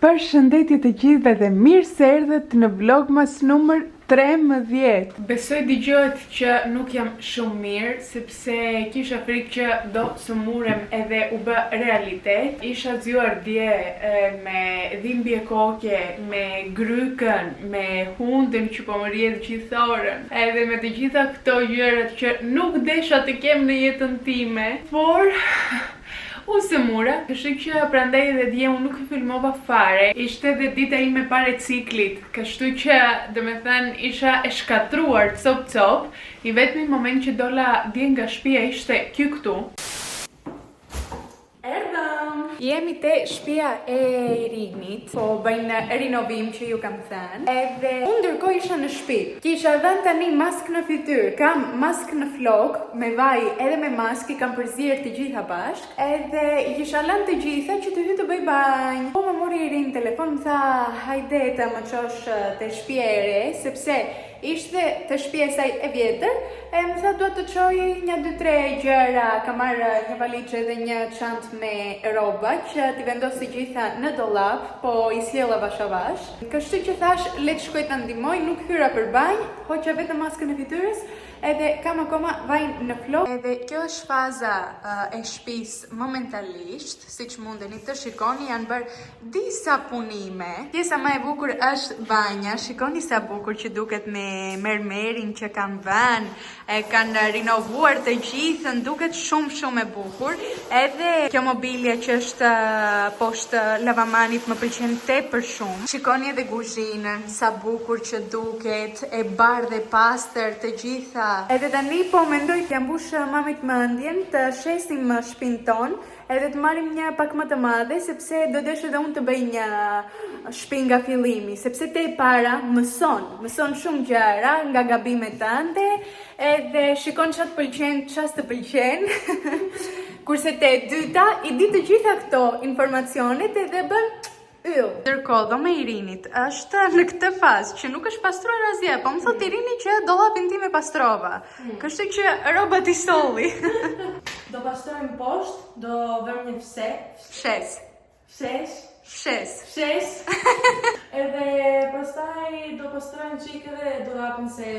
Përshëndetje të gjithëve dhe mirë se erdhët në vlogmas numër 13. Besoj dëgjohet që nuk jam shumë mirë, sepse kisha frikë që do sëmurem edhe u bë realitet. Isha zgjuar dje me dhimbje koke, me grykën, me hundën që po më rrjedh gjithë orën, edhe me të gjitha këto gjërat që nuk desha të kem në jetën time, por U sëmura, kështu që prandaj edhe dje unë nuk e filmova fare. Ishte edhe dita ime e parë e ciklit, kështu që domethënë isha e shkatërruar copë copë. I vetmi moment që dola dje nga shtëpia ishte ky këtu. Erdhëm! Jemi te shtëpia e Irinit, po bëjnë rinovim që ju kam thënë. Edhe unë ndërkohë isha në shtëpi. Kisha vënë tani maskë në fytyrë, kam maskë në flokë, me vaj edhe me maskë i kam përzier të gjitha bashkë, edhe i kisha lënë të gjitha që të hyj të bëj banjë. Po më mori Irini në telefon, më tha hajde të më çosh te shtëpia e re, sepse ishte te shtëpia e saj e vjetër, e më tha dua të çoj një dy tre gjëra, kam marrë një valixhe dhe një çantë me rroba që t'i vendos të gjitha në dollap, po i sjell avash avash. Kështu që thashë le të shkoj ta ndihmoj, nuk hyra për banjë, hoqa vetëm maskën e fytyrës, Edhe kam akoma vajin në flokë. Edhe kjo është faza e shtëpisë momentalisht, siç mundeni të shikoni janë bërë disa punime. Pjesa më e bukur është banja, shikoni sa bukur që duket me mermerin që kanë vënë, e kanë rinovuar të gjithën, duket shumë shumë e bukur. Edhe kjo mobilja që është poshtë lavamanit më pëlqen tepër shumë. Shikoni edhe kuzhinën, sa bukur që duket, e bardhë e pastër të gjitha. Edhe tani po mendoj t'ia mbush mamit mendjen të shesim shpinë tonë edhe të marrim një pak më të madhe sepse do desh edhe unë të bëj një shpi nga fillimi, sepse te e para mëson, mëson shumë gjëra nga gabimet tënde edhe shikon ça të pëlqen, ça s'të pëlqen. Kurse te e dyta i di të gjitha këto informacionet edhe bën Yll. Ndërkohë, dhoma e Irinit është në këtë fazë që nuk është pastruar asgjë, po më thotë Irini që dollapin tim e pastrova. Mm. Kështu që rrobat i solli. do pastrojmë poshtë, do vëmë një fse. Fshes. Fshes. Fshes. Fshes. edhe pastaj do pastrojmë çik edhe dollapin se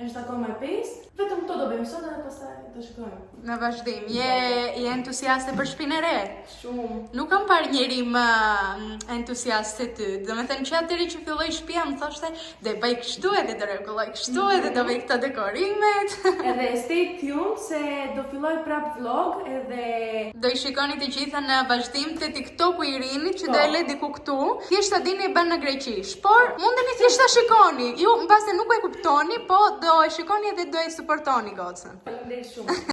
është akoma e pistë. Vetëm këto do bëjmë sot edhe pastaj do shikojmë. Në vazhdim, je, je entuziaste për shpinë e re? Shumë. Nuk kam parë njeri më mm, entuziast se ty. Domethënë që atëherë që filloi shtëpia më thoshte, do e bëj kështu edhe do rregulloj kështu edhe do bëj këto dekorimet. Edhe stay tuned se do filloj prap vlog edhe Do i shikoni të gjitha në vazhdim te TikToku i Irinit që do e lë diku këtu. Thjesht ta dini e bën në greqisht, por mundeni thjesht ta shikoni. Ju mbase nuk e kuptoni, po do e shikoni edhe do e suportoni gocën. Faleminderit shumë.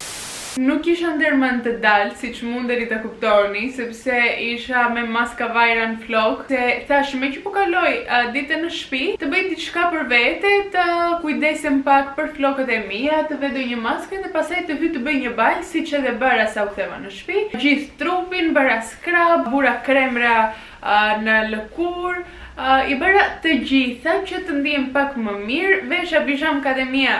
Nuk kisha ndërmend të dal, siç mundeni ta kuptoni, sepse isha me maska vajra në flokë, se thashë meqë po kaloj uh, ditën në shtëpi, të bëj diçka për vete, të kujdesem pak për flokët e mia, të vë ndonjë maskë dhe pastaj të hyj të bëj një banjë, siç edhe bëra sa u ktheva në shtëpi. Gjithë trupin, bëra scrub, vura kremra uh, në lëkurë, I bëra të gjitha që të ndihem pak më mirë, vesha pizhamkat e mia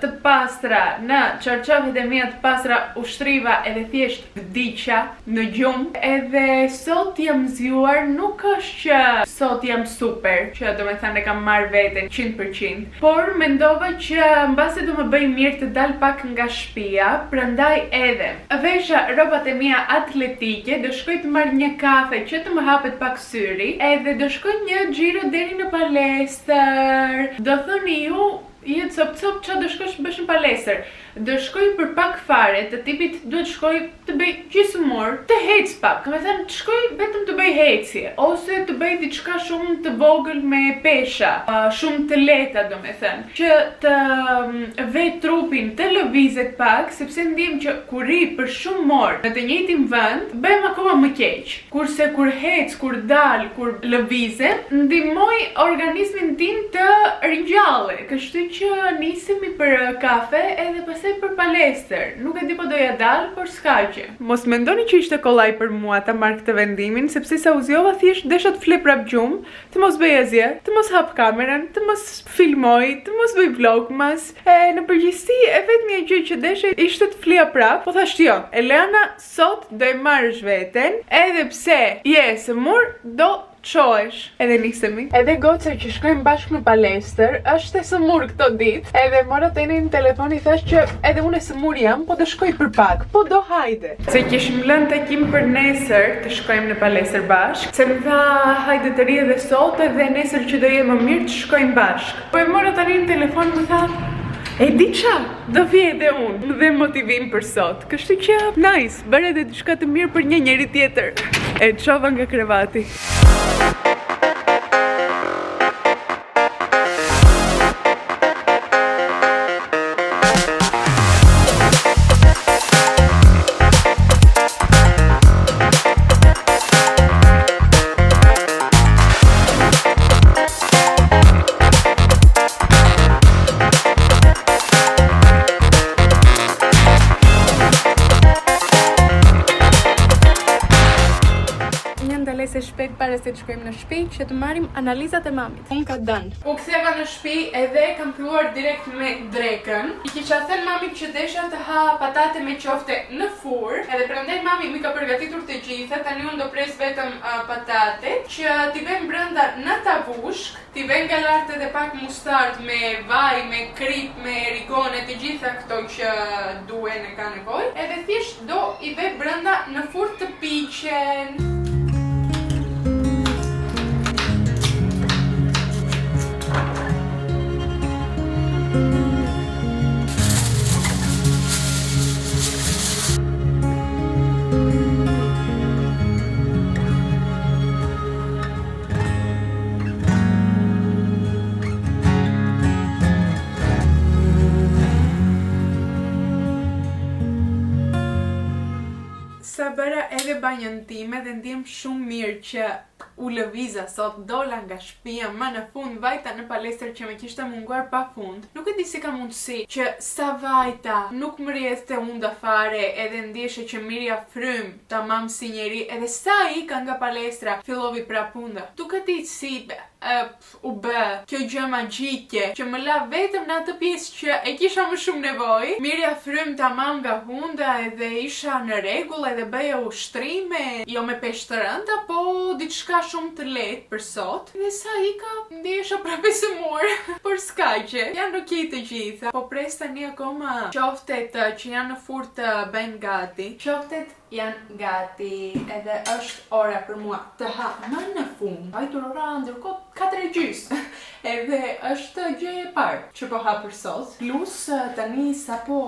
të pastra në çarçafet e mia të pastra u shtriva edhe thjesht vdiqa në gjumë. Edhe sot jam zgjuar, nuk është që sot jam super, që domethënë e kam marrë veten 100%, por mendova që mbase do më bëjë mirë të dal pak nga shtëpia, prandaj edhe vesha rrobat e mia atletike, do shkoj të marr një kafe që të më hapet pak syri edhe do shkoj një xhiro deri në palestër. Do thoni ju, je cop cop ça do shkosh bësh në palestër. Do shkoj për pak fare, të tipit duhet shkoj të bëj gjysmë orë, të ec pak. Domethënë të shkoj vetëm të bëj ecje ose të bëj diçka shumë të vogël me pesha, shumë të lehta domethënë, që të mm, ve trupin të lëvizet pak, sepse ndihem që kur rri për shumë orë në të njëjtin vend, bëhem akoma më keq. Kurse kur ec, kur dal, kur lëvizem, ndihmoj organizmin tim të ringjallet. Kështu që nisemi për kafe edhe pastaj për palestër. Nuk e di po do ja dal, por s'ka gjë. Mos mendoni që ishte kollaj për mua ta marr këtë vendimin, sepse sa u zgjova thjesht desha të fle prap gjumë, të mos bëj asgjë, të mos hap kamerën, të mos filmoj, të mos bëj vlogmas. E në përgjithësi e vetmja gjë që desha ishte të flija prap, po thashë jo, Eleana Sot do e marrësh veten, edhe pse je e sëmurë, do Çohesh edhe nisemi. Edhe goca që shkojmë bashkë në palestër, është e sëmurë këto ditë. Edhe mora Tenin në telefon i thash që edhe unë e sëmurë jam, po do shkoj për pak. Po do hajde. Se kishim lënë takim për nesër të shkojmë në palestër bashkë. Se më tha hajde të rri edhe sot edhe nesër që do jem më mirë të shkojmë bashkë. Po e mora tani në telefon më tha E di ça, do vi edhe unë, më dhe motivim për sot. Kështu që, nice, bëre edhe diçka të mirë për një njeri tjetër. E çova nga krevati. Një ndalesë e shpejtë para se të shkojmë në shtëpi që të marrim analizat e mamit. Unë ka dënë. U ktheva në shtëpi edhe kam filluar direkt me drekën. I kisha thënë mamit që desha të ha patate me qofte në furrë, edhe prandaj mami m'i ka përgatitur të gjitha, tani unë do pres vetëm uh, patatet që t'i vëmë brenda në tavushk, t'i vë nga lart edhe pak mustard me vaj, me krip, me rigone, të gjitha këto që duhen e ka nevojë, edhe thjesht do i vë brenda në furrë të piqen. Sa bëra edhe banjën time dhe ndihem shumë mirë që u lëviza sot, dola nga shtëpia, më në fund vajta në palestër që më kishte munguar pa fund. Nuk e di si ka mundësi që sa vajta, nuk më rrjedhte hunda fare edhe ndjesha që mirrja frymë tamam si njeri edhe sa ika nga palestra fillovi prapë hunda. Nuk e di si u bë kjo gjë magjike që më la vetëm në atë pjesë që e kisha më shumë nevojë. Mirrja frymë tamam nga hunda edhe isha në rregull edhe bëja ushtrime, jo me peshë të rënda, po diçka shumë të lehtë për sot. Dhe sa ika, ndihesha prapë e sëmurë. Por s'ka gjë, janë ok të gjitha. Po pres tani akoma qoftet që janë në furrë të bëhen gati. Qoftet janë gati edhe është ora për mua të ha më në fund. Vajtur ora ndërkohë 4 e gjysë. Edhe është gjë e parë që po ha për sot. Plus tani sapo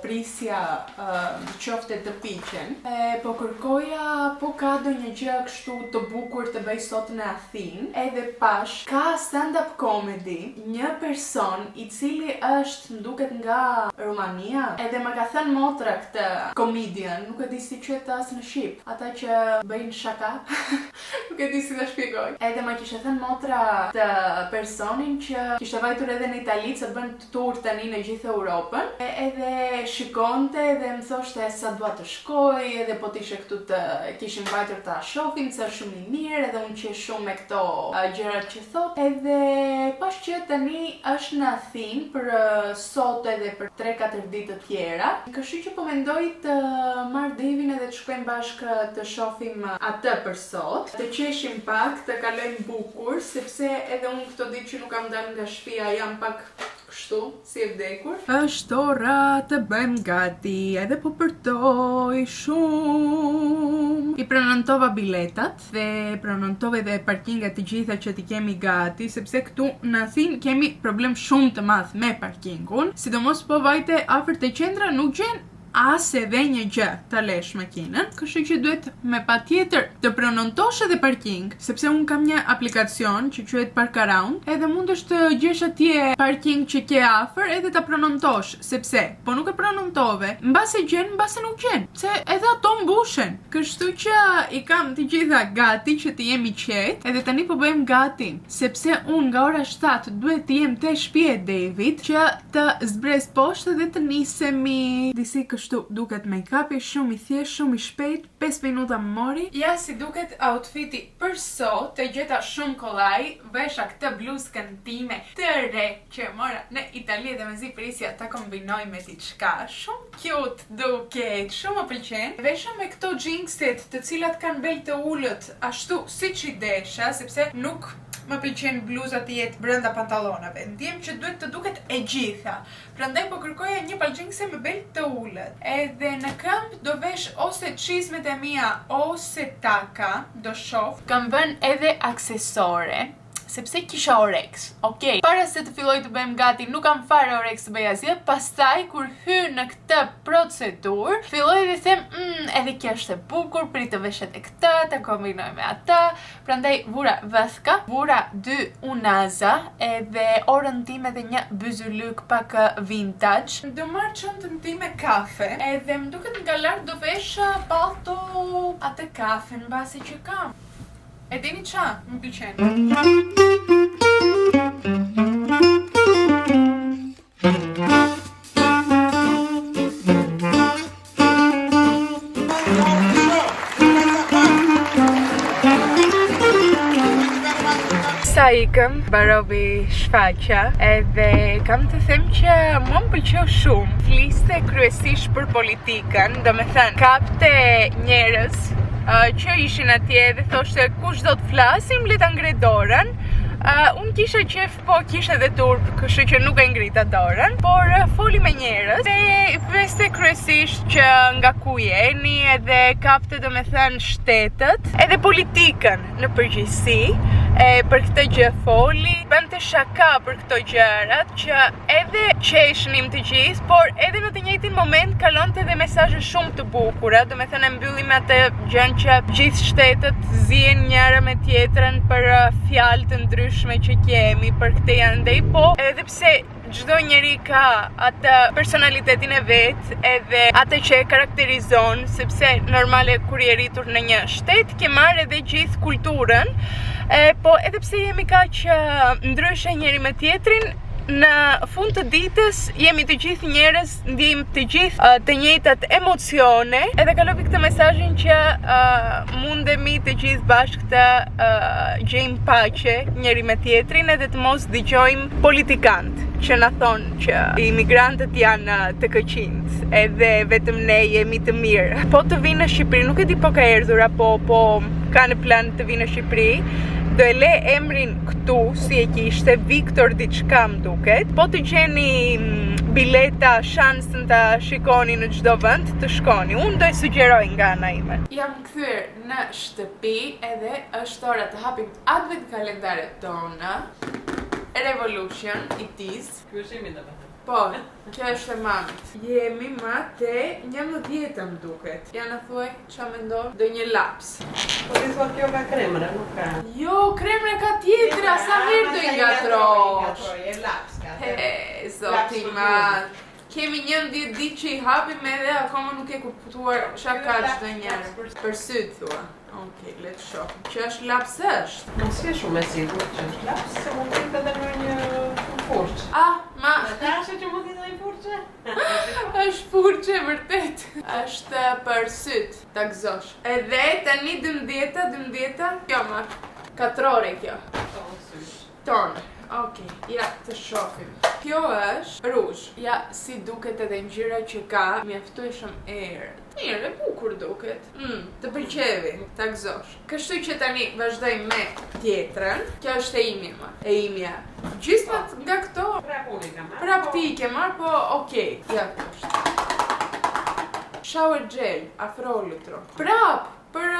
prisja uh, qoftet të piqen, e po kërkoja po ka ndonjë gjë kështu të bukur të bëj sot në Athinë, edhe pash ka stand-up comedy, një person i cili është Më duket nga Rumania. Edhe ma ka thënë motra këtë comedian, nuk e di si quhet as në shqip. Ata që bëjnë shaka, nuk e di si ta shpjegoj. Edhe ma kishte thënë motra këtë personin që kishte vajtur edhe në Itali se bën tur tani në gjithë Europën. E edhe shikonte edhe më thoshte sa dua të shkoj, edhe po të ishe këtu të kishim vajtur ta shohim se është shumë i mirë, edhe unë qesh shumë me këto gjërat që thotë. Edhe pash që tani është në Athinë për sot edhe për 3-4 ditë të tjera. Kështu që po mendoj të marr Devin edhe të shkojmë bashkë të shohim atë për sot. Të qeshim pak, të kalojmë bukur, sepse edhe unë këto ditë që nuk kam dalë nga shtëpia jam pak kështu, si e vdekur. Është ora të bëjmë gati, edhe po përtoj shumë. I prenontova biletat. Dhe prenontova edhe parkingat të gjitha që t'i kemi gati, sepse këtu në Athinë kemi problem shumë të madh me parkingun. Sidomos po vajte afër te qendra nuk gjen as edhe një gjë ta lesh makinën, kështu që duhet me patjetër të prenontosh edhe parking, sepse unë kam një aplikacion që quhet Park Around, edhe mundesh të gjesh atje parking që ke afër edhe ta prenontosh, sepse po nuk e prenontove, mbase gjen, mbase nuk gjen, se edhe ato mbushen. Kështu që i kam të gjitha gati që të jem i qetë, edhe tani po bëjmë gati, sepse unë nga ora 7 duhet të jem te shtëpia e David që të zbres poshtë dhe të nisemi. Disi kështu. Kështu duket make-upi, shumë i thjeshtë, shumë i shpejtë, 5 minuta më mori. Ja si duket outfiti për sot, e gjeta shumë kollaj, vesha këtë bluzkën time të re që e mora në Itali dhe mezi prisja ta kombinoj me diçka. Shumë cute duket, shumë më pëlqen. Vesha me këto jeanset të cilat kanë bel të ulët, ashtu siç i desha, sepse nuk më pëlqen bluza të jetë brenda pantallonave. Ndjem që duhet të duket e gjitha. Prandaj po kërkoja një palë jeanse me bel të ulët. Edhe në këmbë do vesh ose çizmet e mia ose taka, do shoh. Kam vënë edhe aksesore, sepse kisha oreks. Okej, para se të filloj të bëhem gati, nuk kam fare oreks të bëj asgjë, pastaj kur hy në këtë procedurë, filloj dhe them, edhe kjo është e bukur, prit të vesh edhe këtë, ta kombinoj me atë. Prandaj vura vëthka, vura dy unaza, edhe orën time dhe një byzylyk pak vintage. Do marr çantën time kafe, edhe më duket nga lart do vesh pallto atë kafen mbase që kam. E dini qa? Më pëlqen. Sa ikëm, mbaroi shfaqja, edhe kam të them që mua më pëlqeu shumë. Fliste kryesisht për politikën, do me thënë, kapte njerëz që ishin atje dhe thoshte kush do të flasim, le ta ngre dorën. Unë kisha qef, po kisha edhe turp, kështu që nuk e ngrita dorën, por foli me njerëz dhe pyeste kryesisht që nga ku jeni, edhe kapte do me thënë shtetet, edhe politikën në përgjithësi, e për këtë gjë foli, bënte shaka për këto gjërat që edhe qeshnim të gjithë, por edhe në të njëjtin moment kalonte edhe mesazhe shumë të bukura, do me thënë e mbylli me atë gjën që gjithë shtetet zihen njëra me tjetrën për fjalë të ndryshme që kemi për këtë andej, po edhe pse çdo njeri ka atë personalitetin e vet edhe atë që e karakterizon, sepse normale kur je rritur në një shtet ke marrë edhe gjithë kulturën, po edhe pse jemi kaq ndryshe njëri me tjetrin, në fund të ditës jemi të gjithë njerëz, ndjejmë të gjithë të njëjtat emocione, edhe kalovi këtë mesazhin që mundemi të gjithë bashkë të gjejmë paqe njëri me tjetrin edhe të mos dëgjojmë politikant që na thonë që imigrantët janë të këqinjt edhe vetëm ne jemi të mirë. Po të vinë në Shqipëri, nuk e di po ka erdhur apo po ka në plan të vinë në Shqipëri, do e le emrin këtu si e kishte, Viktor diçka më duket. Po të gjeni bileta, shansën ta shikoni në çdo vend, të shkoni. Unë do e sugjeroj nga ana ime. Jam kthyer në shtëpi edhe është ora të hapim advent kalendaret tona. Revolution it is. Ky është imi domethënë. Po, kjo është e mamit. Jemi ma te 11 më duket. Ja na thuaj ça mendon? Do një laps. Po ti thua kjo ka kremra, nuk ka. Jo, kremra ka tjetra, sa herë do i ngatrosh. E laps ka. He, zoti Laps ma. Kemi 11 ditë që i hapim edhe akoma nuk e kuptuar ça ka çdo njëherë. Për syt thua. Okej, le të shohim. Që është laps është. Mos je shumë e sigurt që është laps, se mund të jetë edhe në një furçë. Ah, ma Dhe thashë që mund të jetë në një furçë? Është furçë vërtet. Është për syt, ta gëzosh. Edhe tani 12-ta, 12-ta, kjo ma. Katrore kjo. Po, sysh. Ton. Okej, ja të shohim. Kjo është ruzh. Ja si duket edhe ngjyra që ka, mjaftueshëm e errët. Mirë, e bukur duket. Të pëlqevi, ta gëzosh. Kështu që tani vazhdojmë me tjetrën. Kjo është e imja, ma. E imja. Gjysmat nga këto Prap unë i kam marrë. Prap ti i ke marrë, po okej. Ja, kjo është. Shower gel, afro lutro. Prap, për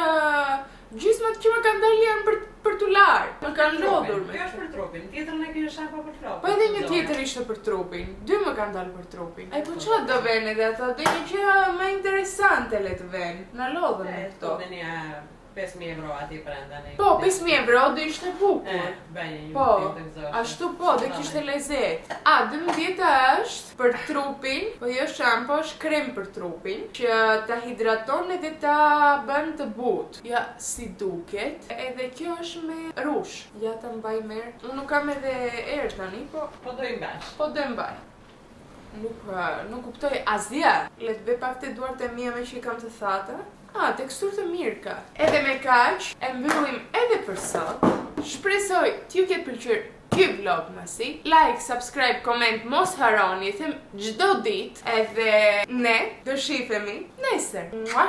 gjysmat që më kanë dalë janë për t'u larë. Më kanë lodhur me Kjo është për trupin, tjetrën e kishe shampo për flokët. Po edhe një tjetër ishte për trupin. Dy më kanë dalë për trupin. Ai po çfarë do vënë edhe ato? Do një gjë më interesante le të vënë. Na lodhën me këto. Do një 5.000 euro aty brenda ne. Po, 5.000 euro do ishte bukur. E, bëj një Po, të gëzosh. ashtu po, do kishte lezet. A, 12 është për trupin, po jo shampo, është krem për trupin, që ta hidraton edhe ta bën të butë. Ja, si duket. Edhe kjo është me rrush. Ja, ta mbaj merë. Unë nuk kam edhe erë tani, po Po do i mbash. Po do e mbaj. Nuk, nuk kuptoj asgjë. Le të bëj pak te duart e mia meqë i kam të thata. Ah, teksturë të mirë ka. Edhe me kaq, e mbyllim edhe për sot. Shpresoj t'ju ketë pëlqyer ky vlogmasi. Like, subscribe, comment, mos harroni, them çdo ditë edhe ne do shifemi nesër. Mua!